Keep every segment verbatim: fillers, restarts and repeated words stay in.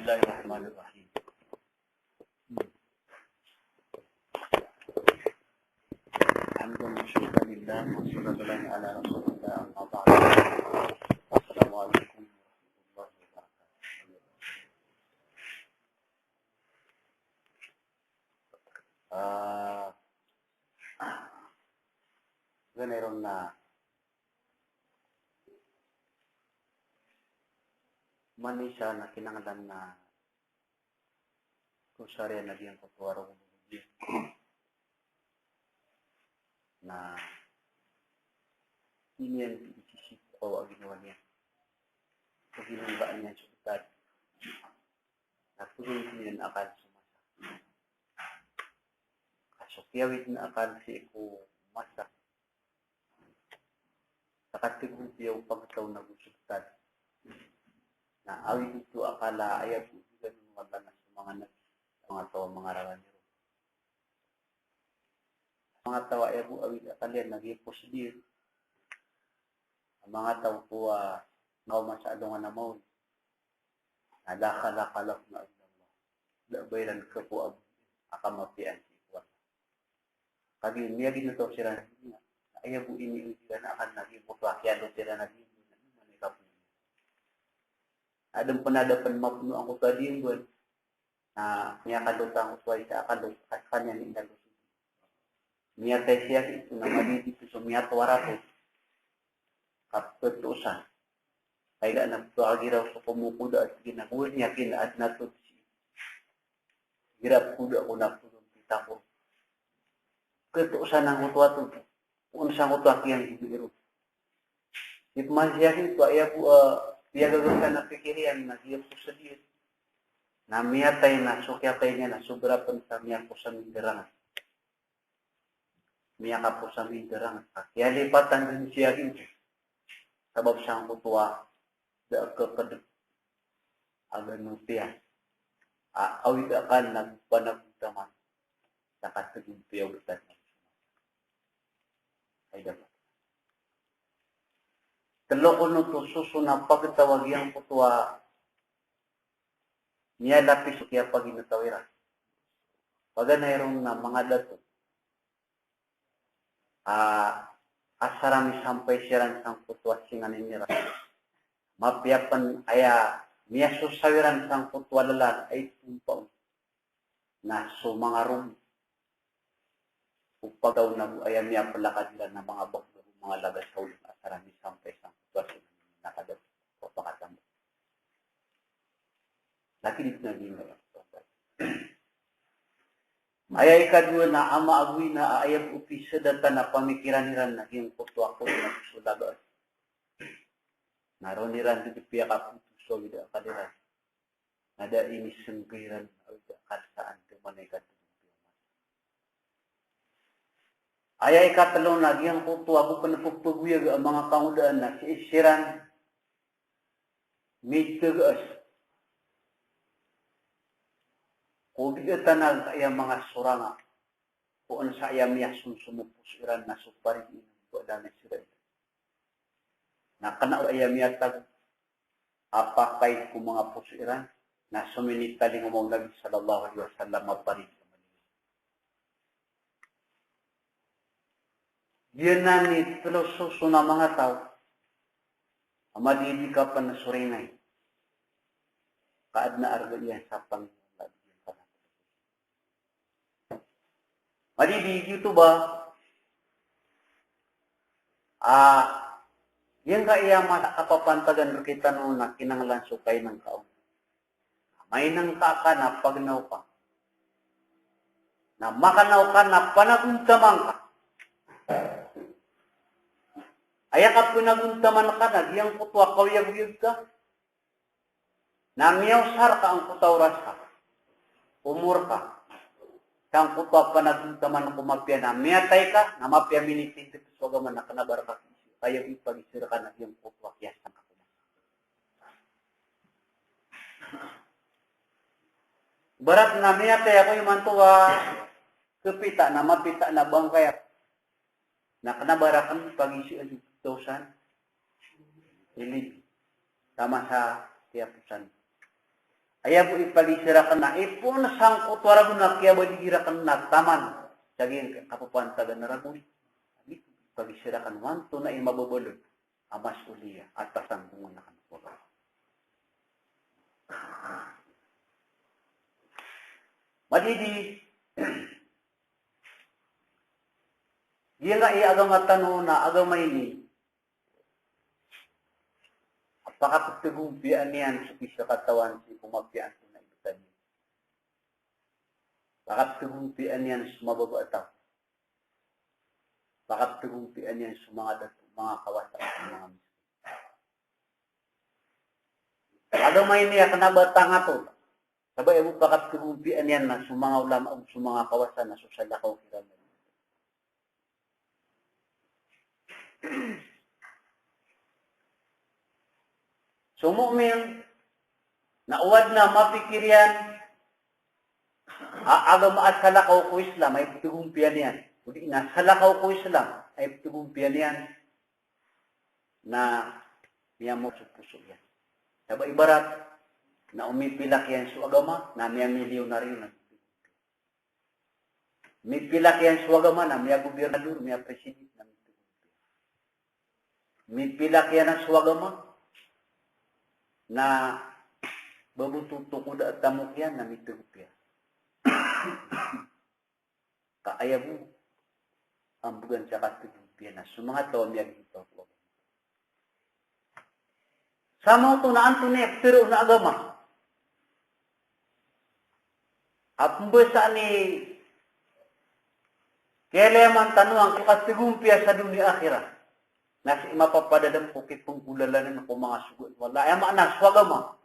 بسم الله الرحمن الرحيم. الحمد لله، والصلاة والسلام على رسول الله، أما بعد. السلام عليكم ورحمة الله وبركاته. Ah, gana iron na manisa na kinanglan na ko sariya na giyangkoto a rububiyah. Na iniyan i sisii ko a ginawa niyan. Ko ginawaan iyan so btad. Na pagawid iyan akal so masa. Ka so kiyawid na akal sii ko masa, sa kategoriya o pagtaw na go so btad. Na awid oto a akal a aya bo iran o Allah na so manga nabi, so manga taw a manga ralan iran. Manga taw a aya bo awid a akal iyan na giya posdir. Manga taw ko a manga masa a alongan a maori. Na la khalaqa lahum illa Allah. Da a ba iran khapo a bo a kamapiyaan sii ko Allah. Kagiya miyaginetaw siran sa doniya. Aya bo ini iran a akal na giya bo oto a kiyalot iran a giya bo na iman i kapoon. Adn pn a da pn mapno angkoto a diyanggowan. Na miyakadota angkoto a isa a kadota, ka skaniyan i inalosi. Miyatay siya sii ko na madidi ko so miyatowa ratot. Kapetosan. Kay da na pto a giraw so komokoda a tig iyan a gowani a kin adn a tod sii. Gira pkoda ko na pto on pitako. Ketosan angkoto a tod. Poon sangkoto a kiyanggibi iron. Di pman siya sii ko aya bo, ah, piyagagasan a pikir iyan na giya posdir. Na miyatay na so kiyatay niyan na sobra pn sa miyaposa minderangan. Miyakaposa minderangan. Ka kiyalipatan dn siya sii ko. Sabap sangkoto a da a keked a ganotiya. A, awid a akal na panagontaman. Sa kategoriya o btad. Ay dapat. Telo kon oto soson a pagtaw a giyangkoto a miyalapis o kiyapaginetaw iran. Paganay ron na manga dato a asar a misampay siran sangkoto a singanin iran. Mapiya pn aya miyasosaw iran sangkoto a lalan a itompang na so manga rogo o pagtaw na go aya miyaplakad iran na manga bakla go manga laga sa olon a asar a misampay sangkoto a singanin na kadato ko pakatamba. Lagid na giyangkaya. Aya ikadowa na ama ago ina a aya bo pisadatan a pamikiran iran na giyangkoto a koto na so laga. Na ron iran dn piyakapotos so awid a akal iran. Na da inisengga iran a awid a akal sa andamanaya i katodong. Aya ikatelo na giyangkoto a bo pn pephagoyag a manga kangodaan na sii siran mitegas ko di a tanag aya manga soranga. Ko on sa aya miyasomsom o poso iran na so parig iyan a ba lana siran. Na kena o aya miyatag a pakay ko manga poso iran, na so minitalingoma o Nabi sallallahu alaihi wasallam a parig. Giyanan i telo soson a manga taw a madidi ka pn so ringay. Ka adn a arga iyan sa pangilala. Madidi giyoto ba a giyangkaya masa a kapapantagan rktano na kinanglan so kainngka on. Mainngka ka na pagnaw ka. Na makanaw ka na panagontaman ka. Aya kapanagontaman ka na giyangkoto a kaoyagoyag ka. Na miyaosar ka angkoto a oras ka, omor ka, sangkoto a panagontaman ko mapiya na miyatay ka, na mapiya minitindg so agama na kena ba rka kaya ipagisir ka na giyangkoto a kiyasang ka. Ibarat na miyatay ako imanto a kapita na mapita na bangkay ako. Na kena ba rakn pagisian so thousand. Ilid. Sa masa tiyaposan. Aya bo ipagiza rakn na ipoon sangkoto a ragon a kiyabaligay rakn na taman sa giyangkai a kapapantagan a ragon. Ipagiza rakn antonaa i mababalod a mas'uliyah a tasanggongan akn ko agama. Madidi, giyangkai a agama tano na agama ini a pakaptgompiyaan iyan so pizakatawan sii ko mapiya antonaa i btad iyan. Pakaptgompiyaan iyan so mababa a taw. Pakaptgompiyaan iyan so manga dato, manga kawasa, manga miskin. Agama ini a kna ba tangato. Sabap aya bo pakaptgompiyaan iyan na so manga ulama, so manga kawasa na so salakaw kiran. So mu'min na o adn a mapikir iyan a agama a salakaw ko Islam a iptgompiyaan iyan, odi na salakaw ko Islam a iptgompiyaan iyan, na miyamawt so poso iyan. Sabap ibarat na o mipilak iyan so agama na miyamilyonaryo na mipilak iyan so agama na miyagobirnador, miyapresident na mipilak iyan so agama na baboto toko da a tamok iyan na mitgopiya. Ka aya bo a mbgan sa katgopiya na so manga taw a miyagitaw ko agama. Sa maoto na antonaa i ptharoon a agama a pmbasaan i kiyalayaman tano angkai katgompiya sa doniya akhirat. Na sii mapapadalm ko kipnggolalanan ko manga sogo. Wala, aya maana so agama.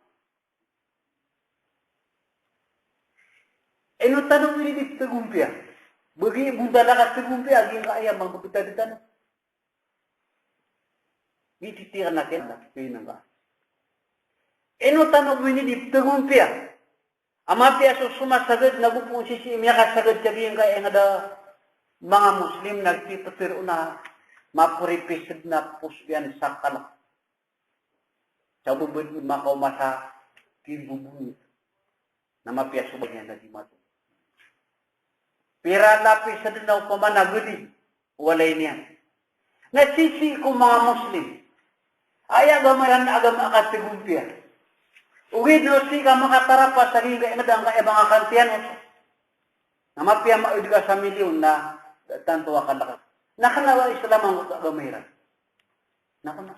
Ino tano ini di ptgompiya? Bagi bo tano katgompiya, giyangkai a manga btad tano. Gititiran a kena, kena nga. Ino tano bo ini di ptgompiya? A mapiya so somasagad na go pn sisii miyakasagad sa giyangkai a ingd a manga Muslim na gii ptharoon a maporipisd na poso iyan sa kalk. Sa bo bd makaoma sa kimbobonit. Na mapiya so ba niyan na di mato. Pira lapis dn na opama na gdi, walay niyan. Na sisii ko manga Muslim, aya agama iran na agama a katgompiya. Ogaid na o sii ka makatarapa sa giyangkai a ingd angkai a manga kantiyan oto. Na mapiya maoid ka sa milyon na da tanto a kalk. Na kna ba Islam angkoto a agama iran? Na kna.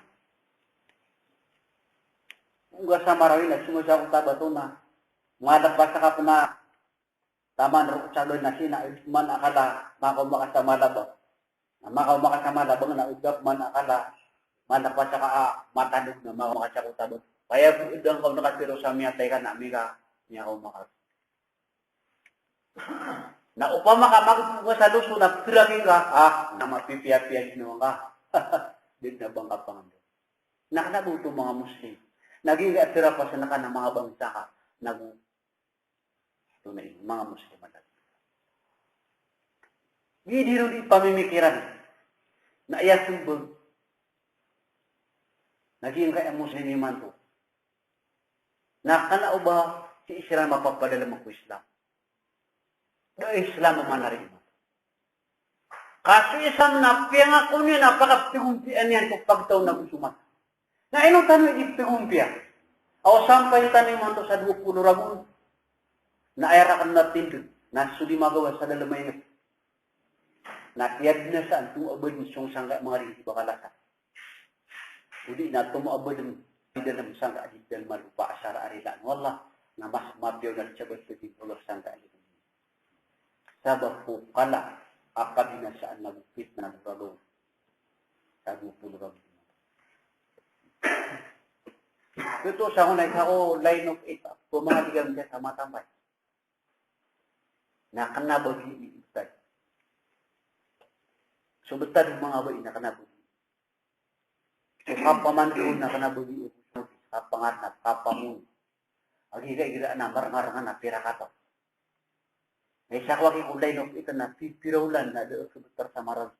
Ongga sa Marawi na sii masa ko tabat on na malap a sa ka pn a taman roo sa gana sii na oid man a kala makaoma ka sa Malabang. Na makaoma ka sa Malabang na oid ka man a kala malap a sa ka a Matandog na makaoma ka sa ko tabat. Kaya bo oid angka on na katharo sa miyatay ka na mika, miyakaoma ka. Na opama ka magpo ka sa Luzon na ptharaki ka, ah, na mapipiyapiya ginawa ngka. Di na ba ngka pangandao. Na kna ba oto manga Muslim. Na giyangkai a tarapasan ka na manga bangsa ka. Na go. Oto na ini, manga Muslim a lagid. Gii di ron di pamimikiran. Na aya smbag. Na giyangkai a Muslim imanto. Na kna o ba sii siran mapapadalm ko Islam. Da Islam a manarima. Ka so Islam na piyangako niyan a pakaptgompiyaan iyan ko pagtaw na go so mata. Na ino tano i di ptgompiya? Aw sampay tano imanto sa dowa polo ragon. Na aya rakn na tindg. Na so di magawa sa dalm a ingd. Na tiyadn a saan tomo a badn song sangkai a manga ringgiba kalasa. Odi na tomo a badn di dalm sangkai a di dalm a lopa a sara a rilaan o Allah, na mas mapiya on a di sabaad sa di Allah sangkai a di dalm. Sabap ko kala a kabinasaan na go fitna na go ragaw. Sa dowa polo ragon. Oto sa ko na isa ko line of it, ko manga di ka miyasa sa matampay. Na kna ba gii i btad. So btad o manga bai na kna ba gii. So kapamandao na kna ba gii. Kapangarna, kapamon. Agi ka igira na marngarngan a pira kataw. Na isa ko agi ko line of it na pipira olan na da so btad sa maral.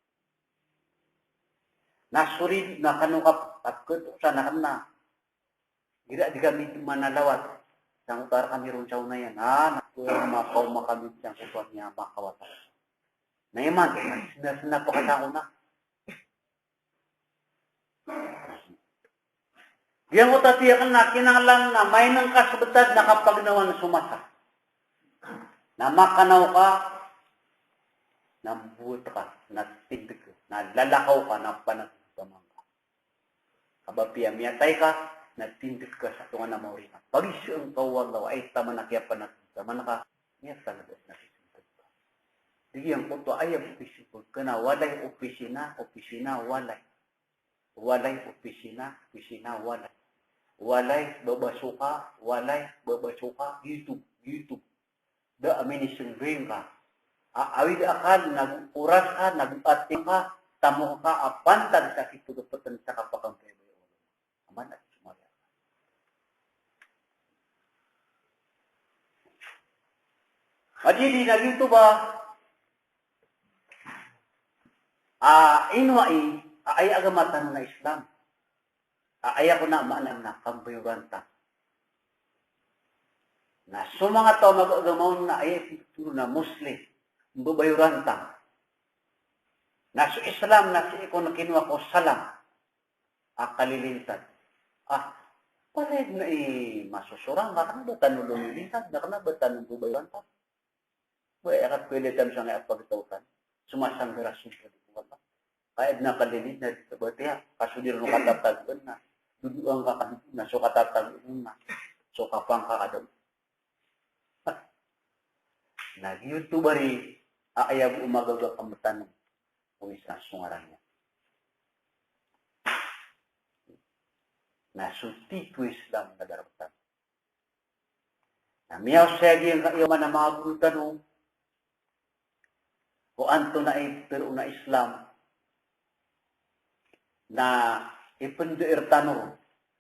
Na sorry na kano kap, kapkto sa na kna. Igira di kami manalawat. Sangkoto a rkami ron sa onaya na, na ko makaoma kami sangkoto a miyakawata. Na imanto na, na, na pakatakona. Giyangkoto a tiyak na kinanglan na maineng ka sa btad na kapagnawan so masa. Na makanaw ka, na mbowat ka, na tindg ka, na lalakaw ka, na panagdamang ka. Ka ba piya miyatay ka, na tindg ka sa tongan a maori ka. Pagisaan ka o Allah, ay taman a kiyapanagdaman ka, miyatay ka na tindg ka. Di giyangkoto a aya bo kisipag ka na walay opisina, opisina, walay. Walay opisina, opisina, walay. Walay, babaso ka, walay, babaso ka, YouTube, YouTube. Da a minisembeng ka. A, awid a akal, nago oras ka, nago ating ka, tamok ka, a pantag sa kipagapatan sa kapakampay. Aman a somaya. Adi di na YouTube a, a, ino ai, a, aya agama tano na Islam. A, aya ko na maana na kambayoran ta. Na so manga taw a magagama on na aya pithotoro na Muslim, mbabayoran ta. Na so Islam na sii ko na kinowa ko salam a kalilintad. Ah, palaya na i masosorang ka, kna ba tano lomilintad, na kna ba tano mbabayoran ta. Ba aya kapkhailay tano sangkaya a pagtaw tano. Somasanggaras so pd ko Allah. Ka adn a kalilid na di kabatiya, ka so di ron katatagoan na. Dodoan ka ka dodo na so katatagoan na. So kapangka ka daw. Na giyoto bari a aya bo magaga kambtano. O isa so ngaran iyan. Na so titho Islam na darab tano. Na miyaosay a giyangkaya man a manga goro tano ko antonaa i tharoon a Islam na ipndaer tano ron,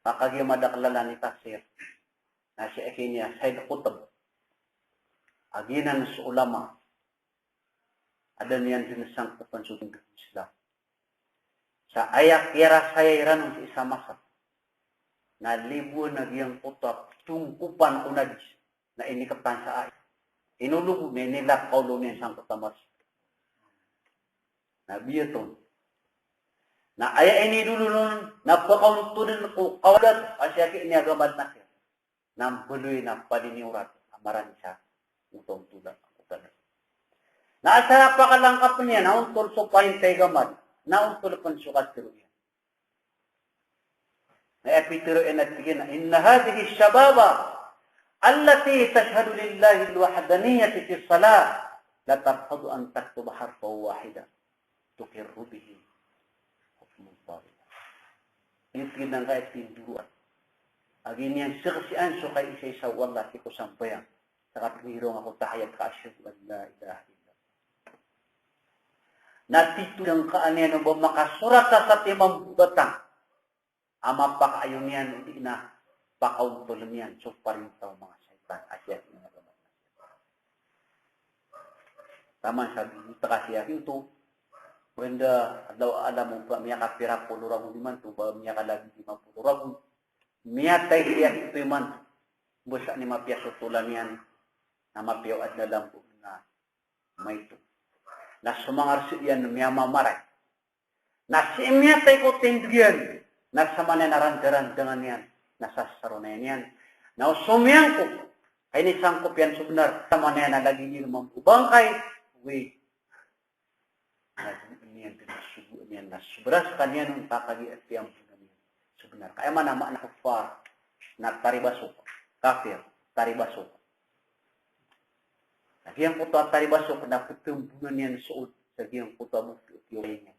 ka kagiya madakl a lalalan i tafsir. Na si Akiniya Sayyid Qutb. A giyanan so ulama. Adn iyan dn sangkopan so tindg o Islam. Sa aya kiyarasaya iran on sii sa masa na libowan a giyangkoto a tongkopan o najis na inikpan sa ai. Inolog on na inilak ko olo niyan sangkoto a masa. Na biyoto on. Na aya inidolol on na pakaontodn ko kawadat a si Akiniya Gamal Nasir. Na mbaloy na paliniyorat a marani sa oto a ontol a, ontol a. Na asar a pakalangkapn iyan na ontol so parinta i Gamal, na ontol pn so katharo iyan. Na aya pitharo iyan na tig iyan a, "Inna hadhihi shababa allati tashhadu lillahi al-wahdaniyati fi salah la tarfadu an taktuba harfan wahida." Tuqirru bihi hukman tariqa. Giyoto i giyangkaya tindoroan a gii niyan saksian so kaisaisa o Allah sii ko sambayang, sa kapnggiraw ngka ko tahiyat ka ashhadu an la ilaha illallah. Na titho giyangkaya niyan o ba makasorat sa satiman bo batang a mapakaayon iyan odi na pakaontoln iyan so parinta o manga shaytan a siyaki na gabay. Taman sa bibitaka siyaki oto, banda Allahu a'lam o ba miyakapira polo ragon imanto, ba miyakalagid i lima polo ragon. Miyatay siyaki oto imanto, basa ni mapiya so tolan iyan, na mapiya o adn a lambo na maito. Na so manga rsi iyan miyamamaray. Na sii miyatay ko tindg iyan, na samanaya na randarandangan iyan, na sasaronayan iyan. Na o so miyangkop, ka inisangkop iyan so bnar, samanaya na lagid iyan mambo o bangkay, wi. Na doon iyan dn, sogoan iyan, na sobra skaniyan on ka kagiya tiyambonan iyan so bnar. Ka aya maana, maana kuffar, na taribasok, kafir, taribasok. Na giyangkoto a taribasok na ptambonan iyan so od sa giyangkoto a bokti o kiyaolay niyan.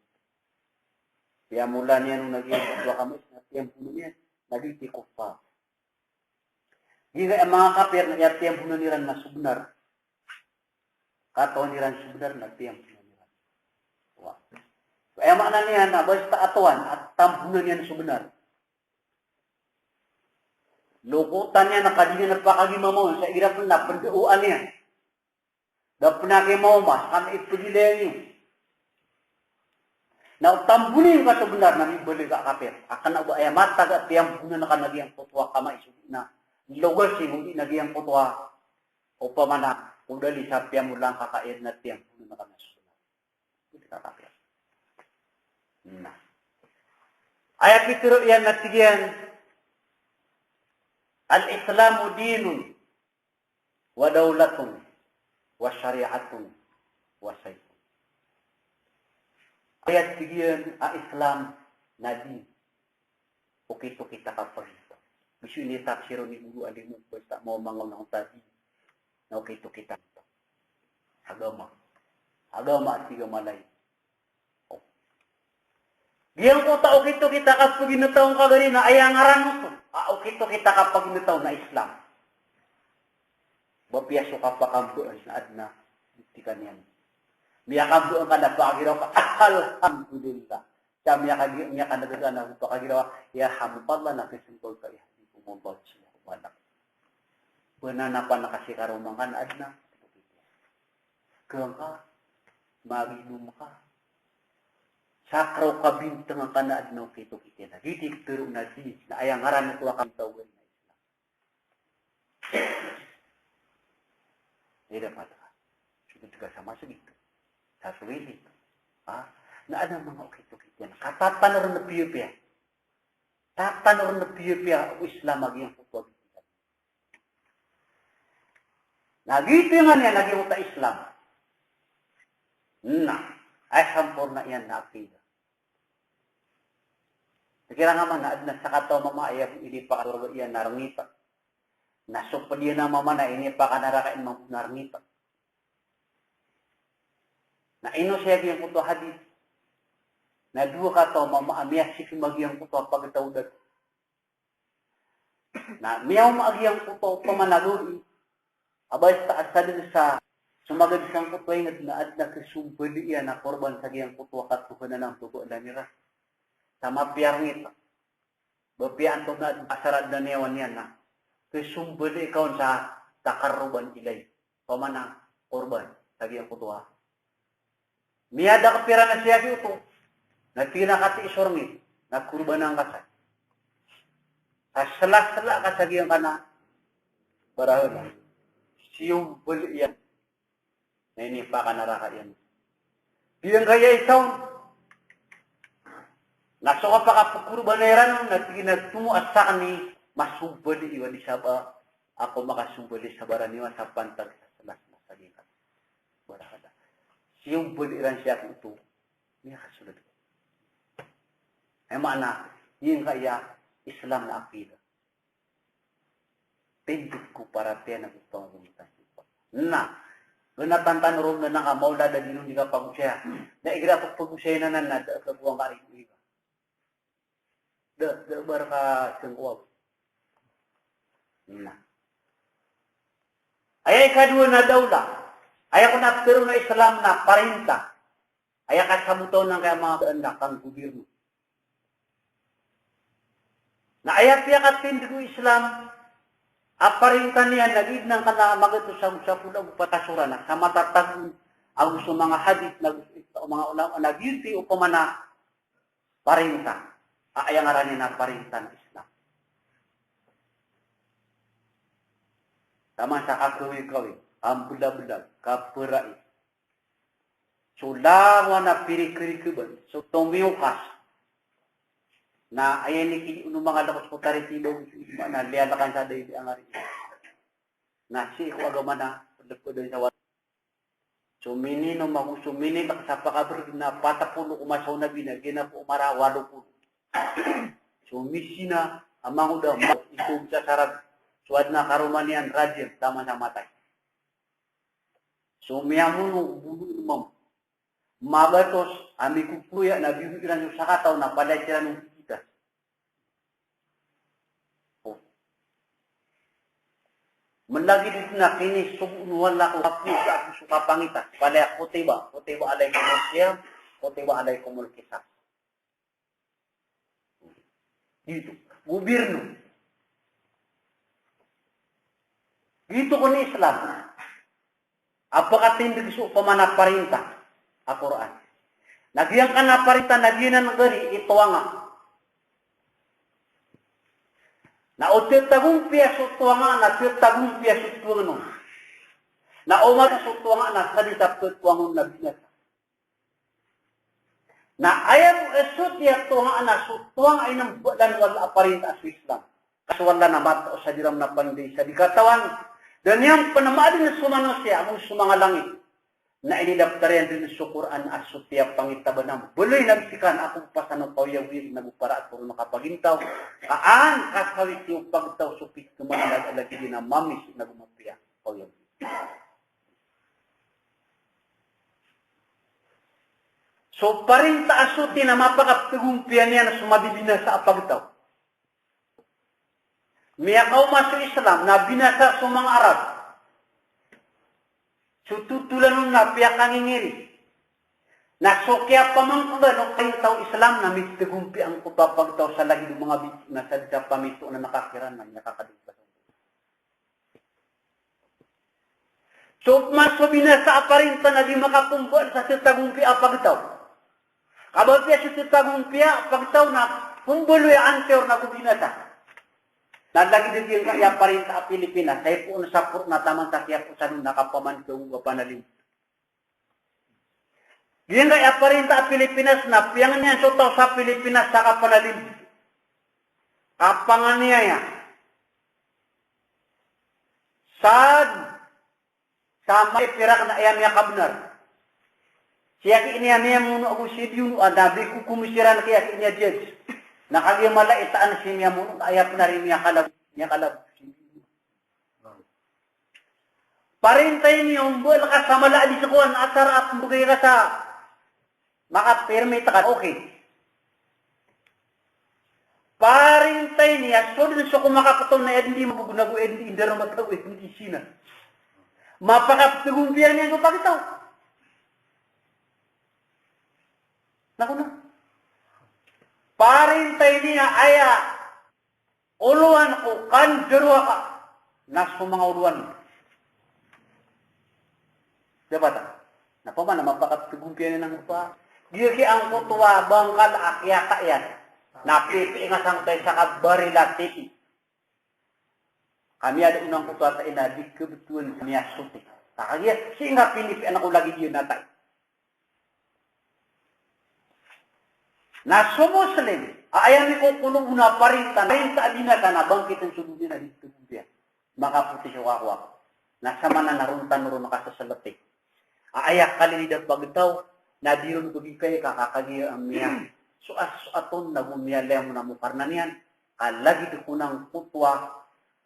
Piyamola niyan on a giyangkoto a kamay na piyambonan iyan, na giyoto i kuffar. Giyangkaya manga kafir na aya piyambonan iran na so bnar. Katawan iran so bnar na piyambonan iran. Wa. Aya maana niyan na basta a tawan a tambonan iyan so bnar. Lokotan iyan a ka di niyan pakagimamawan sa igira pn na pndaoan iyan. Da pn a kimaoma, sa kna ipgilayan iyo. Na o tamboni ngka so bnar na mibaloy ka a kafir. A kna o ba aya matag a tiyambonan ka na giyangkoto a kamay so di na Logas i, gombi na giyangkoto a opama na, o dali sa piyamola ngka ka aya na tiyang, o na ka na so. Ito ka kapiya. Na. Aya pitharo iyan na tig iyan, "Al-Islamu dinun, wa dawlatun, wa shari'atun, wa sayfun." Aya tig iyan a Islam na din. Okit-okit a kapagita. Miso ini tafsir o ni goro a limo, basta maoma nga on tadi. Na okit-okit a agama. Agama a tig a malay. Giyangkoto a okit-okit a kapaginetaw ngka gari na aya ngaran oto a okit-okit a kapaginetaw na Islam. Ba piya so kapakambaan na adn a tig iyan. Miyakambaan ka na pakagiraw ka, "Alhamdulillah." Sa miyaka-, miyakaneg ka na pakagiraw, "Yarhamukallah," na kasimbag ka, "Yahdikumullah, yuslih balakum." Bnar na panakasi karoma ngka na adn a. Kangka, maginom ka. Sa karaw kabintang ka na adn a okit-okit iyan. Giyoto i pitharo na di, na aya ngaran oto a kapaginetaw na Islam. Ida pata. Sulit ka sa masgit. Sa sulit. Ha? Na adn a manga okit-okit iyan. Katatanor na piyapiya. Tatanor na piyapiya o Islam a giyangkoto a giyoto. Na giyoto iyan a giyangkoto a Islam. Na, aya samporna iyan na aqida. Kira nga man na adn a sakataw a mama a aya bo inipakasorga iyan na rngita. Na so pd iyan a mama na inipakanaraka iyan mambo na rngita. Na ino saya giyangkoto a hadith. Na dowa kataw a mama a miyasifim a giyangkoto a pagtaw dato. Na miyaoma a giyangkoto a opama na lori. Aba, ista asal sa somagad sangkoto a ingd na adn a kasombali iyan a korban sa giyangkoto a katohanan a mbabalan iran. Sa mapiya rngit. Ba piya antonaa a sarat na niyawa niyan na kasombali ka on sa taqarruban ilayya. Opama na korban sa giyangkoto a. Miyada ka pira na siyafi oto. Na tig iyan a kati i sorngi. Na korbanan ka san. Sa sla-sla ka sa giyangkanan a barahala. Siyombali iyan. Na inipakanaraka iyan. Giyangkaya isa on. Na so kapakakorban iran on, na tig iyan a tomo a sakn i masombali iwan i saba. Ako makasombali sa baraniwa sa pantag sa sla-sla sa giyangkanan a barahala. Siyombali iran siyafi oto. Miyakasold. Aya maana, giyangkaya Islam na aqida. Tindg ko paratiyaya na ko pangagama. Na, kna tantan ron na nga maolad a di ron di kapagosaya. Na igira ko pagosaya na na, na da ka bo angkari ko iba. Da, da bar ka sengkowag. Na. Aya ikadowa na dawla. Aya ko na pitharo na Islam na parinta. Aya kasabotan angkaya manga daan na kan gobirno. Na aya piyakatindg o Islam a parinta niyan na giyanan ka na magatos ago sapolo ago pat a sora na sa matatago ago so manga hadith na ago so ijma o manga ulama na giyoto i opama na parinta. A aya ngaran iyan na parinta na Islam. Taman sa kakawi-kawi, kamblablag, kaperai. So langowan a pirikirikban, so tomiyokas. Na aya ini ki, ono manga lokes ko taritiba, maana liyalakan sa da i di angari. Na sii ko agama na, lepeden sa walo. So mininom ago so minitak sa pakabrg na pat polo ko masa o Nabi na giyanan ko Umar a walo polo. So mizina a mangoda, ma-, ito sa sarag. So adn a karoma niyan rajim, taman sa matay. So miyamono o bolo o imam. Magatos a mikokoya na biyono iran so sakataw na palaya siran o kikita. O. Mlagid oto na kinisogo o Allah ko kapoon sa ago so kapangita. Palaya kutiba, kutiba alaykumul siyam, kutiba alaykumul qisas. Giyoto. Gobirno. Giyoto kon Islam. A pakatindg so opama na parinta a Qur'an. Na giyangkanan a parinta na giyanan gari i toanga. Na o tetagompiya so towa nga na tetagompiya so towa nga on. Na o mata so towa nga na sa di sa tetagompiya na binasa. Na aya bo a soti a towa nga na so towa nga a inambalan o Allah a parinta a so Islam. Ka so Allah na mata o sa di ran na panday sa di katawan. Da niyan pn maadn so manosiya ago so manga langit. Na inidaptar iyan dn so Qur'an a soti a pangitaban a mbaloy na bisikan a ko pasan o kaoyagoyag nago para a toro na kapagintaw. Ka an kasawit iyo pagtaw so pito man a lagid iyan a mamiso nago mapiya a kaoyagoyag. So parinta a soti na mapakaptagompiya niyan so mabibinasa a pagtaw. Miyakaoma so Islam na binasa so manga Arab. So totolan on na piyakangingiri. Na so kiyapamangkgan o parinta o Islam na mitagompiya angkoto a pagtaw sa lagid o manga bito na sa di sa pamito na makakiran na miyakakadagdag. So, mas so binasa a parinta na di makapomboal sa tetagompiya a pagtaw. Ka ba piya so tetagompiya a pagtaw na pombaloy a antiyor na go binasa. Na lagid a giyangkaya parinta a Pilipinas, sa ipoon sa poro na taman sa kiyakosan na kapaman ko go kapanalim. Giyangkaya parinta a Pilipinas na piyangni iyan so taw sa Pilipinas sa kapanalim. Kapanganiyaya. Sa, sa maipirak na aya miyakabnar. Siyaki ini a miyamono ago si Diyono a dabi ko komisiran kiyaki ini a judge. Na kagiya mala i taan si miyamono na aya pnar i miyakalab, miyakalab. Parinta ini, ombal ka sa mala a di sa kowan, asar a pmbgay ka sa makapirmit ka, okay. Parinta ini a so dn so ko makapto na aya dn di mabog nago aya dn di indarmat ago aya dn di sina. Mapakaptagompiya niyan so pagtaw. Nago na. Parinta ini a aya olowan ko kandarowa ka na so manga olowan. Dapat a. Na pman a mapakaptagompiya niyan angkoto a. Giya ki angkoto a bangkal a kiyaka iyan. Na pipiya nga sangkai sa kabaril a titi. Ka miyada on angkoto a tai na di kabtowan sa miyasoti. Ka kagiya sii nga pinipiya na ko lagid iyan a tai. Na so Muslim a aya mikokono on a parinta, parinta a binasa na bangkitn so doniya na di tagompiya. Makapoti so kakowa. Na samana na ron tano ron kasasalati. A aya kalilid a pagtaw na di ron bgi kai ka kagiya a miya so as so aton nago miyalaya mo na mokarna niyan. Ka lagid ko nangkoto a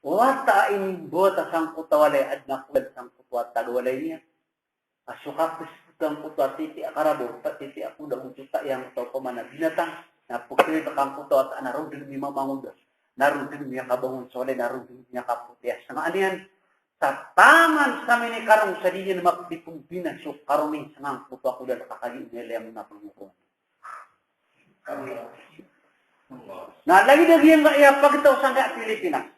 wata a inimbawata sangkoto a walay, adn a kolad sangkoto a taga walay niyan. A so kapspotan ko ta titi a karabaw, ta titi a koda, o so ta iyangkoto a pamana binatang, na pkhailay ka angkoto a ta na roo dn mimamangoda, na roo dn miyakabangon sa walay, na roo dn miyakapoti a sanga niyan. Sa taman sa minikarong sa di niyan mapdipombina so karong i sanga angkoto a koda, ka kagiya miyalaya mo na pangokon. Na lagid a giyangkaya pagtaw sangkaya Pilipinas.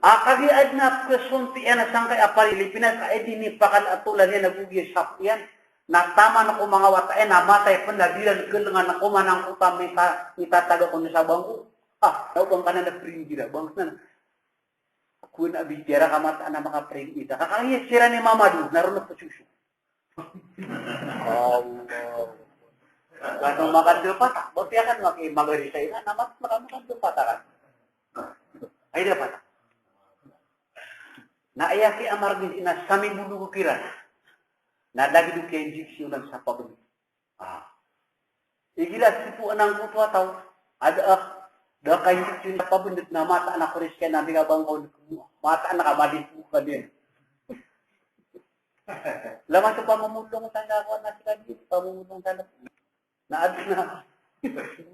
A kagiya adn a pkhasonti iyan a sangkaya Pilipinas, a aya dii pakal a tolan iyan ago giya sapo iyan. Na taman ko manga wata iyan a matay pn na di iran khalangan ko manangkoto a mita, mitataga ko na sa bangko. A, na o bangka na na pring gira, bangka na. Kowan a bitiyara ka mataan a makaprint ita. Ka kagiya siran i Mama Dun, na roo na psoso. Allah. Kano makandapata. Ba piya kan maki-, magarisay na, na mat-, maka-, makandapata kan. Ay, dapat. Na aya ki Amar bin Sina, samibolog kiran. Na lagid o kiya-injection sa pabon. A. Igira sipoon angkoto a taw a da, a, da ka-injection sa pabon na mataan a koris ka na miyabangkaw, mataan a kamalipo ka dn. Lama so pamomolong sa na, ko na sila di, pamomolong sa na. Na adn a.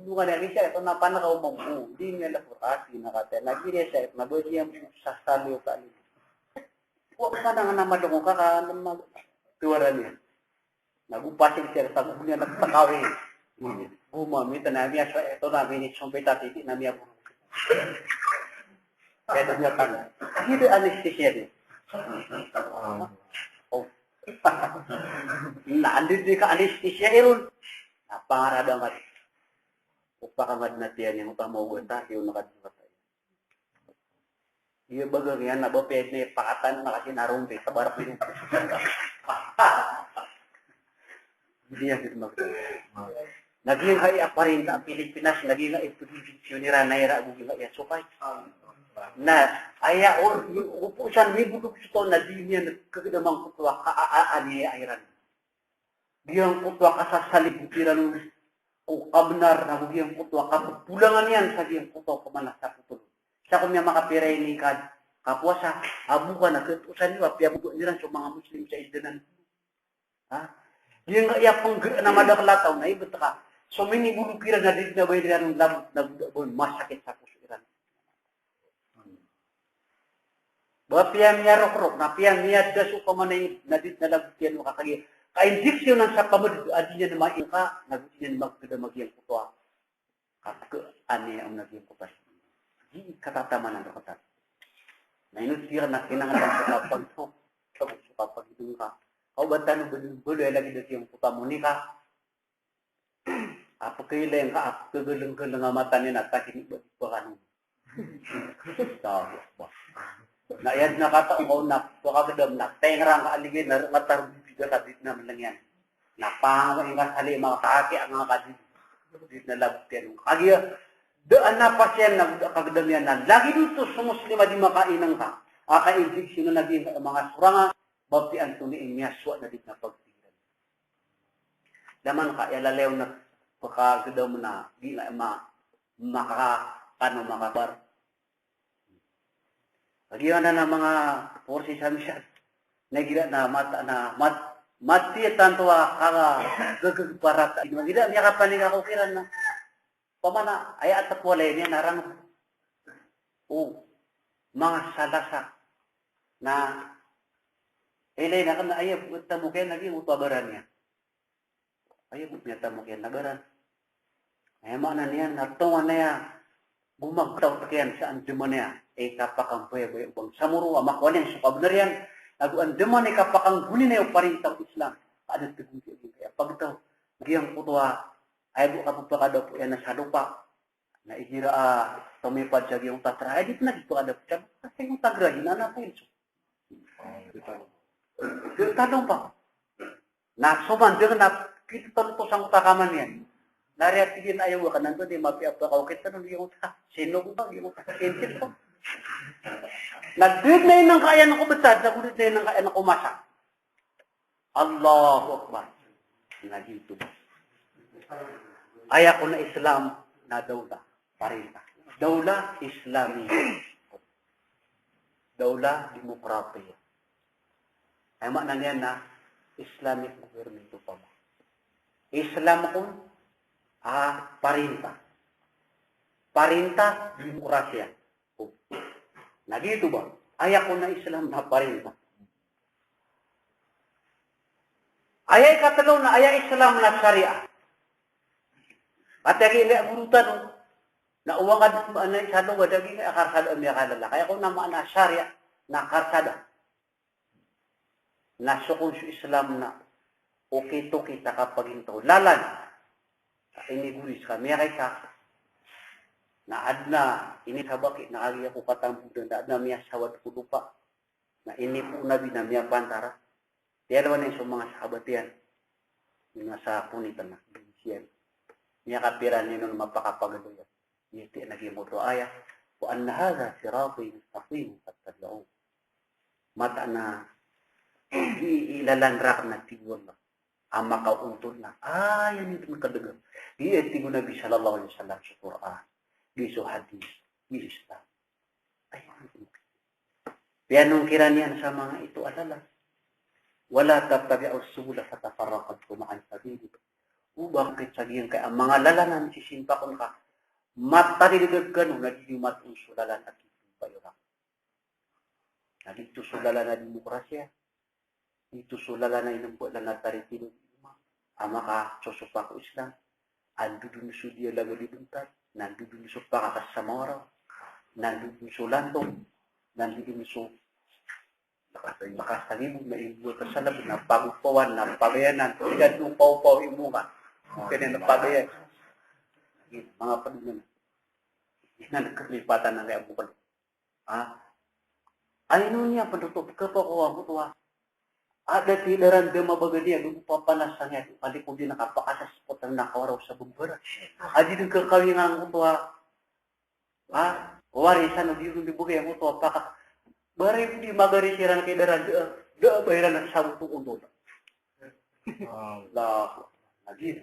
Bolongan iyan, isa, ito na panakaw mo. O, di niyan laporasi na kataya. Na giri siya, na ba niyan sasalo ka. Wa ka na nga na malongo ka, ka, na mag-, tuwara niyan. Nago pasig siya sa gugnian na pakawi. Gumamit na miya sa ito na minisompe ta titi na miya. Kaya na miya tanga. Hindi anesthesia niya. O. Na, andi di ka anesthesia iron. Na, pangarada nga. Upaka nga dn a tiyan iyan, upama ugat a, iyon na ka dn a tiyan. Iyo baga niyan na ba pwede pakatan na kasi narumpi sa barak niyo. Hindi yan din mag- Na giyangkaya parinta a Pilipinas, na giyangkaya production iran na ira ago giyangkaya sokay. Na aya o, o, o, san mibodog so taw na di niyan kagedam angkoto a ka, a, a, aniya iran. Giyangkoto a kasasalibot iran o kabenar, na giyangkoto a kapopolangan iyan sa giyangkoto a pamana sa potol. Sa ko miyamakapira ini ka, kapowasa, abo ka na ketosan iyo a piyabodoan iran so manga Muslim sa id anan. Ha? Giyangkaya penggeraan a madakel a taw na ibet ka. So minibolog iran na di na ba iran labot na goda ba masakit sa poso iran. Ba piyamiyarokrok, na piyamiyada so pamana na di na labot iyan o kakagiya. Ka-injection nan sa pameded a di niyan maingka, na di niyan magedam a giyangkoto a. Ka, ka, aniya on na giyangkoto a. Di katatamanan roo katan. Na ino siran na kinanglan so kapag-, so kapagidong ka. Kaw ba tano belo, belo lagid a giyangkoto a monika. A pekeilay ngka a pekegelenggeleng a mata niyan a takini ba di ba kano. Allahu Akbar. Na aya den a katao ngka on na pekagedam na tengrang ka a ligay na roo katarog di da ka di den a meleng iyan. Na pangawai ngka sa lima ka aki a ngka di, di den a labot iyan. Kagiya da a napas iyan na da a kagedam iyan na lagid oto so Muslim a di makaineng ka. A ka-injection na di manga sorang a ba piya antonaa i miyasowa na di den a pagpikiran. Daman ka, aya lalayon na pekagedam na di nga ma-, makakano, makabar. Kagiya na manga forces a misan. Na igira na mata, na mat-, mati tanto a kagegeg parata. Igira miyakapanik ako kiran na. Pamana, aya atep walay niyan a rang. O, manga salasa. Na, ilay na ken, aya bo tamok iyan lagi, o, tabaran iyan. Aya bo niyan tamok iyan a baran. Aya maana niyan na tonganay a gomagtaw tekiyan sa andamanaya i kapakambayabaya o bangsa Moro a makowa niyan so kabenar iyan, ago andamanaya i kapakanggoni niyan o parinta o Islam. Ka da tegogi a giyangkaya pagtaw. Giyangkoto a, aya bo kapepakadapo iyan a sa lopa. Na igira a tomipad sa giyangkoto a tara, aya di pen a di pekadapo sa, sa giyangkoto a gerahi na, na, na, Di tano pa. Na so man, dengan na, kita tano to sangkoto a kaman iyan. Na aya tig iyan a aya wakan, ando di mapiya a pekaokit tano, di ngota. Sino ko ba, di ngota. Sino ko. Na di na inangkaya ko betad, na di na inangkaya ko masa. Allahu Akbar. Na giyoto. Aya kon a Islam na dawla, parinta. Dawla Islami. Dawla demokratiya. Aya maana niyan na Islamic government opama. Islam kon a parinta. Parinta demokratiya. Na giyoto ba? Aya kon a Islam na parinta. Aya ikatelo na aya Islam na sharia. Katii a gii nga a goro tano na o wangad maana i sa lowad a gii nga a karsada a miyakalala. Aya kon a maana a sharia na karsada. Na so kon so Islam na okit-okit a kapagintaw, lalan. Ka inigoris ka, miyakaisa. Na aden a inisabaki na kagiya ko katambodan, na aden a miyasawad ko lopa. Na inipo o Nabi na miyapantara. Tiyalowan iyan so manga sahabat iyan. Miyasapon iyan na, siyan. Miyakapira niyan on mapakapagaloy iyan. Miyatiyaan a giyangkoto a ayat, "Wa anna hadha sirati mustaqiman fattabi'uh." Mataan a, i, i lalan raken a tig o Allah. A makaontol na, aya niyo pen kadaga. Giya tig o Nabi sallallahu alaihi wasallam so Qur'an. Giya so hadis. Giya so Islam. Aya niyo pen. Piyanongkiran iyan sa manga ito a lalan. "Wala tattabi'us subula fatafarraqa bikum an sabilih." O ba kagiya sa giyangkaya manga lalan a misisimpakon ka, mataridag kano na di niyo matoon so lalan a kipimbayoran. Na giyoto so lalan a demokrasiya. Giyoto so lalan a inemba, lalan a taritilog a makasosopak o Islam. Ando dn so diyalagad i bentad, na ando dn so pakakasama waraw, na ando dn so lantong, na ando dn so makasalibo, na imbo a kasalab, na pagopawan, na pagayanan, tig a dn o paopaw i monga. Kena na pagayan. Manga pd na. Inan kalipatan a kaya bokal. Ah, Ay, ino niyan pn oto pkhapakowa angkoto a, a da ti daran da mabagad iyan, go papanas iyan, kaliko di na kapakasas potan na kawaraw sa bmbara. A di dn kakawingan angkoto a, a, warisan o di dn di bgay angkoto a paka. Baray di magari siran kay daran da, da ba iran a sabot o onto. Allahu Akbar. Lagi na.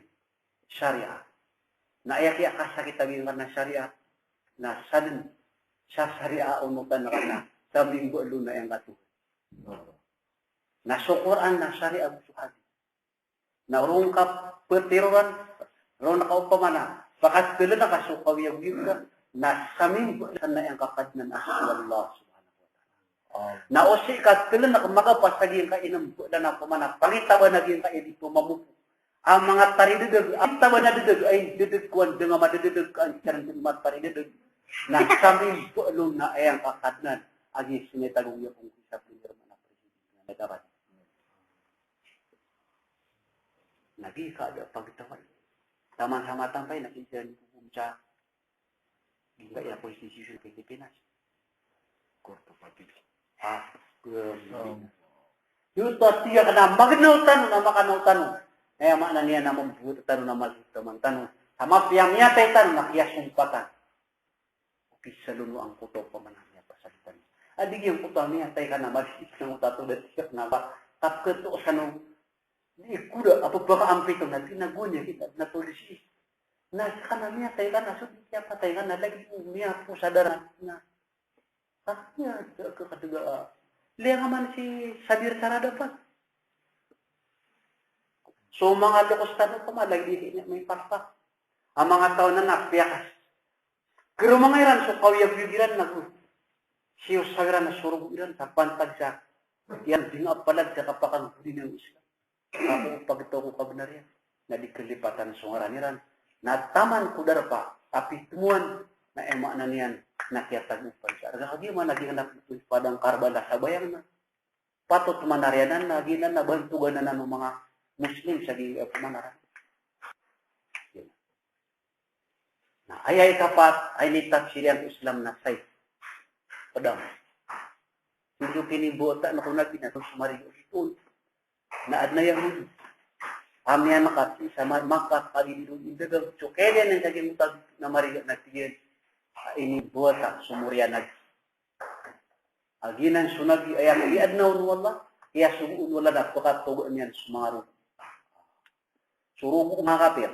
Sharia. Na aya kiyakasakit a giyangkanan a sharia, na sadn sa sharia a onotan ka na sa mimbaalo na iyangkatoon. Na so Qur'an na sharia, go so hadith. Na roo ngka ptiroran, roo ngka opama na pakathln ka so kawiyagoyag ka, na sa mimbaal ka na iyangkakadnan a so Allah subhanahu wa ta'ala. Na o sii ka thln ka magapa sa giyangkai a inimbaal na opama na pangitaban a giyangkai a di pmamopo a manga taridadag, a taban a dadag, ay dadag ko an da nga madadadag ka an siran dn mataridadag. Na sa mimbaal on na iyangkakadnan a giya sii na tago giya pn ko isa pn irma na president na dapat. Na giya ka da pagtawan. Taman sa matampay na kinsiran ko sa Giyangkaya constitution o Pilipinas. Korte o Pilipinas. Ah, Pilipinas. Giyoto a tig akn a magnaw tano na makanaw tano. Aya maana niyan na mamboto tano na maliyo taman tano. Sa mapiya miyatay tano na kiyasompatan. O kisalono angkoto opama na miyapasad tano. A di giyangkoto a miyatay ka na maliyo tano, tato da tig akn a ba. Kapkhato sano. Di ko da a pphakaampit on na tinago niyan kita na polisi. Na ska na miyatay ka na so di kiyapatay ka na lagid o miyaposa darpa na. Takot niyan da kakadga a. Liya nga man si Sabir Sarada pa. So manga lokos tano pa ma lagid i ini may paspak. A manga taw na na piyakas. Kero manga iran so kawiyagoyag iran na go. Siyosaw iran na so rogo iran sa pantag sa iyan di nga palag sa kapakangkodi niyan o Islam. Ako pagtaw ko kabnar iyan. Na di kalipatan so ngaran iran. Na taman ko darpa a pitomoan na aya maana niyan na kiyatagopan sa arga. Kagiya man a giyanan a pito i Padang Karbala sa bayang na. Patot manariyanan na giyanan na bantogan anan o manga Muslim sa giya pamanaran. Na aya ikapat a initafsir iyan ko Islam na sayf. Pedang. Sii so kinimbawataan ko Nabi na so mariga o sitoon na adn a Yahudi a miyanakap sa Ma-, Makkah, kagiya di ron indagang. So kaya niyan sa giya mutag na mariga na tig iyan a inimbawata so moriyanag. A giyanan so Nabi, aya kiyaadna on o Allah, kiyasogo on o Allah na pkatogaan iyan so manga rogo. So rogo o manga kapir.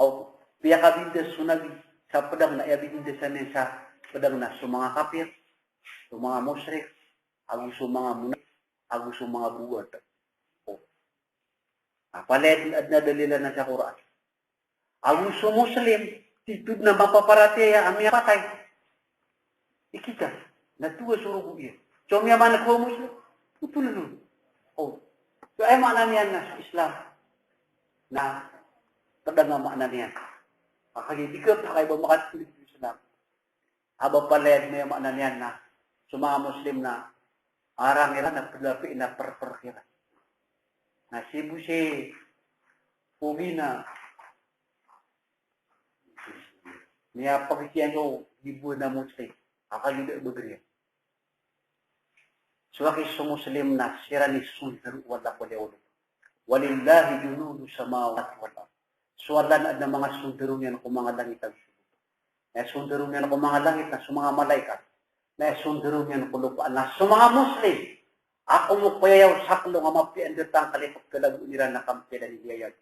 Aw, piyakabindas so Nabi sa pedang na aya bibindasan iyan sa pedang na so manga kapir, so manga mushrik, ago so manga muna-, ago so manga bowat. O. A palaya adn a dalil anan sa Qur'an. Ago so Muslim, titho dn a mapaparatiyaya a miyapatay i kita, na towa so rogo iyan. So miyamanek ko Muslim, oto na non. O. So aya maana niyan na so Islam na pedang a maana niyan. A kagiya di ka pakay ba makatitho so Islam. A ba palaya dn, aya maana niyan na so manga Muslim na arang iran na pdapi na perper kiran. Na sii bo si Pogi na miyapagsiyan so di bo na Muslim. A kagiya da bagr iyan. So aki so Muslim na siran i sondaro o Allah ko liyawaw. Walillahi junudu samawati wal ard. So Allah na adn a manga sondaro niyan ko manga langit ago so lopa. Na sondaro niyan ko manga langit na so manga malaikat. Na sondaro niyan ko lopa na so manga Muslim. A komokoyayaw sa klong a mapiya a ndatang kalipot kalagoon iran na kampiya da niliyayag.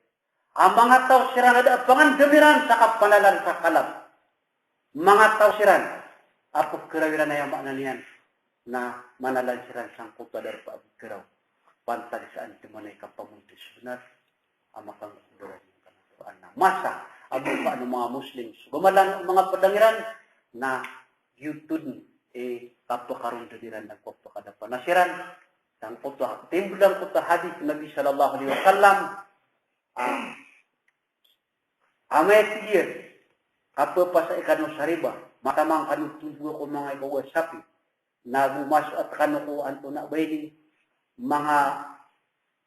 A manga taw siran a da a pangandam iran sa kapanalan sa kalap. Manga taw siran a pkharaw iran, aya maana niyan na manalan siran sangkoto a darpa a pkharaw. Pantag sa andamanaya i kapamoyto so bnar a makangkodoran iyan ka na Qur'an na masa a bo ka ano manga Muslim so gamalan o manga pedang iran na giyoto dn i kapakarondan iran na kapakadapana siran. Sangkoto a timbl angkoto a hadith o Nabi sallallahu alaihi wasallam. A, amay a tig iyan, kapphasai kano sa riba, mataman kano tombowa ko manga ikaoga a sapi, na go masoat kano ko antonaa ba ini, manga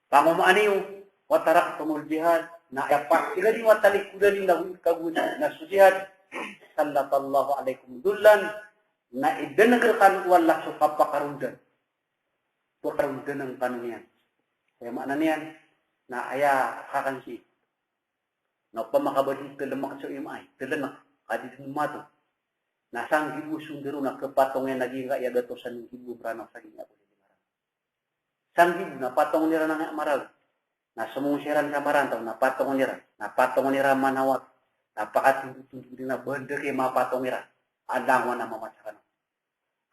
pangomaan iyo, wa taraktumul jihad, na aya pastiga niyo a talikodan iyo na go ikagowa niyo na so jihad, sallatallahu alaikum dhullan, Na idnk rkano o Allah so kapakarondan. Pakarondan kano niyan. Aya maana niyan na aya kakan sii. Na opama ka ba di tlmk so imaay, tlmk, ka di dn mato. Na sanggibo so ndaro na kapatong iyan a giyangkaya gatosan nggibo Mranaw sa giyangkaya bo di Mranaw. Sanggibo na patong iran a Marawi. Na smong siran sa Marantaw, na patong iran. Na patong iran Manawat. Na pakatondotondog iran a ba dn kay mapatong iran. Alangowan a mamasa kano.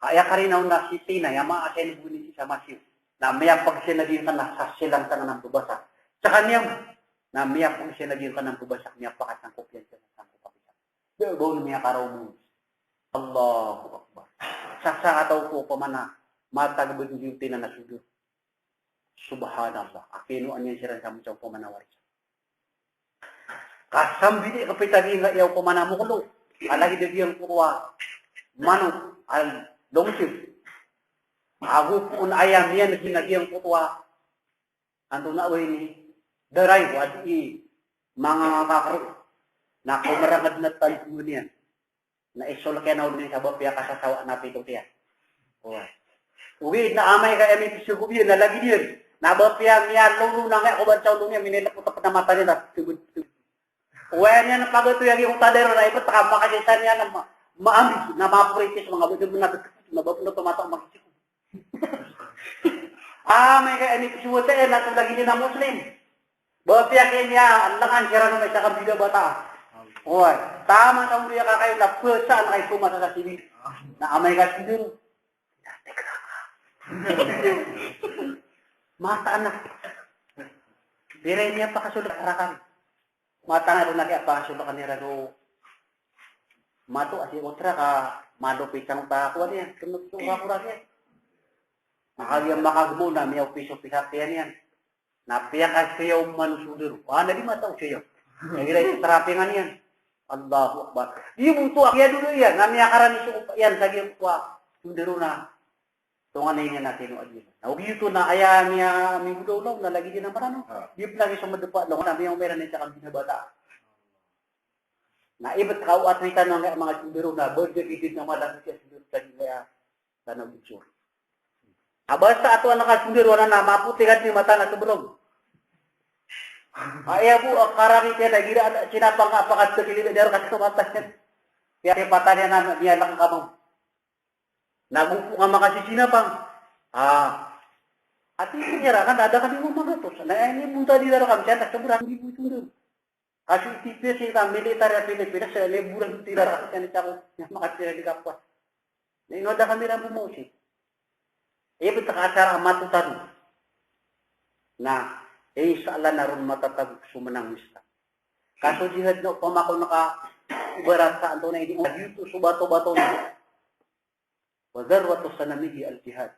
Aya karina on na si Tina, aya maana niyan bo ini sa masiyo. Na miyapag siya na giyangkanan sa silang tangan a mbabasa. Skaniyan, na miyapag siya na giyangkanan a mbabasa, miyapakat sangkop iyan sa sangkop a pisa. Da ba on miyakaraw mo. Allahu Akbar. Sa sakataw ko opama na matag ba dn giyoto na sudo. Subhanallah. Akino aniyan siran sa mocang opama na waris. Ka sambili ka pita giyangkaya opama na moklo. Ka lagid a giyangkoto a manok a longsiw. Ago poon aya miyan gina giyangkoto a antonaa ba ini. Daray ko adi i manga kakaro. Na komeranged na tanto niyan. Na isolek iyan a odi sa ba piyakasasawa na pito tiyan. Oway. Ogaid na amay ka aya mipisogob iyan na lagid iyan. Na ba piya miyalolo na ngaya ko ba sa olo niyan, minilekotep na mata niyan na tebed, tebed. Oway niyan pagatoy a giyangkoto a darar na ibt ka makasisa niyan na ma-, maambig, na maporitis, manga ba dn na bet, na ba pn oto mata makisiko. Amay ka aya mipisogob iyan na so lagid iyan a Muslim. Ba piya kiniya, langan siran o may isa kang bida bata. Oway, taman sa olo iyan kakayo na pesa na kay soma sa sasibig. Na amay ka sibig. Mata na. Pira ini a pakasolek a rakan. Mata na ron na kiyapakasolek iran o mato a si otra ka malopit sangkoto a kowan iyan. Kenep so kakora iyan. Makagiya makagmo na miyaopis-opis a tiyan iyan. Na piyakasoyaw man o sondaro. Ah, na di mata o soyaw. Na igira i trapingan iyan. Allahu Akbar. Di bo oto a kiyadolo iyan. Na miyakarani so kopa iyan sa giyangkoto a sondaro na tonganay niyan a tino a di. Na ogaid oto na aya miya-, migolaw na lagid iyan a Mranaw. Ah. Di pn lagid so madepa, na miyaoma iran i isa kang bida bata. Na ibt ka o atwi tano a manga sondaro na ba dn a gidid na malagid a sondaro sa giyangkaya Tana Bunsur. A basta ato anak a sondaro anan na mapoti ka dn i mata na sobrang. Aya bo a karangit iyan a igira a sinapang ka pakatk i libid iyan rka so mata iyan. Kiyalipatan iyan na miyalk ka mambo. Na go pn ka makasisinapang. Ah. Ati iyan a kan ada ka di mamagatos. Na ini bontal iran rka misiya na sobrang di bo sondaro. Kaso i T P S, i ka militar a Pilipinas, sa liburan tira, sa ni tako, na makatira di kapwa. Na ino da kami rambo mausi. Iya, bita ka asar a mato tano. Na, insha Allah, na ron matatago so menang o Islam. Kaso jihad na opama ko naka, ibarat sa antonaa ini, o, dito so bato-bato na. Wa dharwatu sanamihi al-jihad.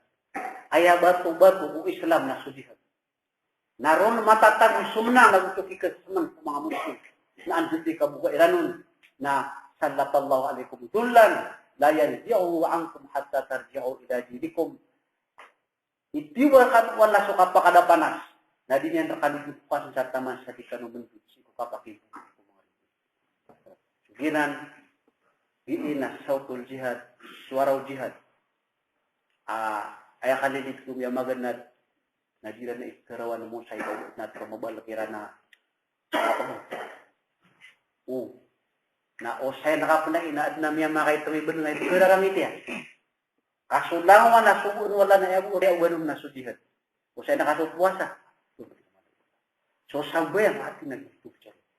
Aya bato-bato o Islam na so jihad. Na ron matatago so menang na go so kikesenen ko manga Muslim. Na anda di kaboga iran on na sallatallahu alaykum dhullan la yanzi'uhu ankum hatta tarji'u ila dinikum. Itiwar kano o Allah so kapakadapanas. Na di niyan rekano di pokasen sa taman sa di kano mendod sii ko kapakibegay ko manga Muslim. Giyanan, giya na sawtul jihad, suara o jihad. Ah, aya kalilid ko miyamaganad, na di iran na ikarawan mo sa ikaw na tero mabalek iran na. O, na o saya na kapnay na adn a miyamakaitong iben na ikararangit iyan. Kaso langowan a sogoon o Allah na aya bo, aya bo na so jihad. O saya na kaso powasa. So sambayang, ati na gito.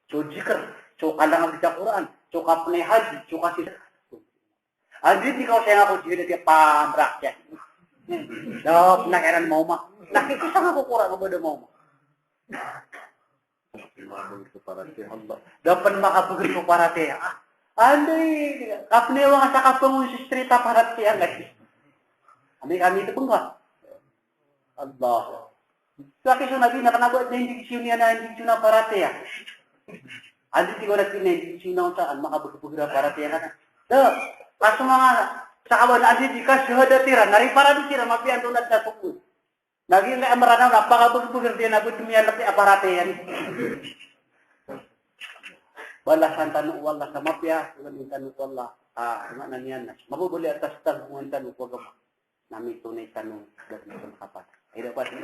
So zikr, so kalangan sa Qur'an, so kapnay haji, so kasi. Andi di kaw saya ngako jihad a pamrak iyan. Dap na kairan maoma. Nakikisang ako Qur'an ko ba da maoma. Allah. Da pen makabeged ko paratiyaya. Ah, andi, kapnay wang sa kapengon si street a paratiyaya, guys. Ami, kami itu bengkak. Allah. Sa kiso Nabi na kena ba indiksyon iyan a indiksyon a paratiyaya. Andi di ko na kena indiksyon a saan, makabeged-beged a paratiyaya ka na. Da, kaso manga, sa kawan andi di ka shahadat iran, na riparado siran, mapiya antonaa sa sokod. Na giya nga Mranaw na pakabegbeger iyan a bo dn miyalek i aparat iyan. Balasan tano o Allah sa mapiya, balasan tano o Allah Ah, maana niyan na mababaloy a tastangkongan tano ko agama na mitonay tano da tano kapatay. Ay da, pati.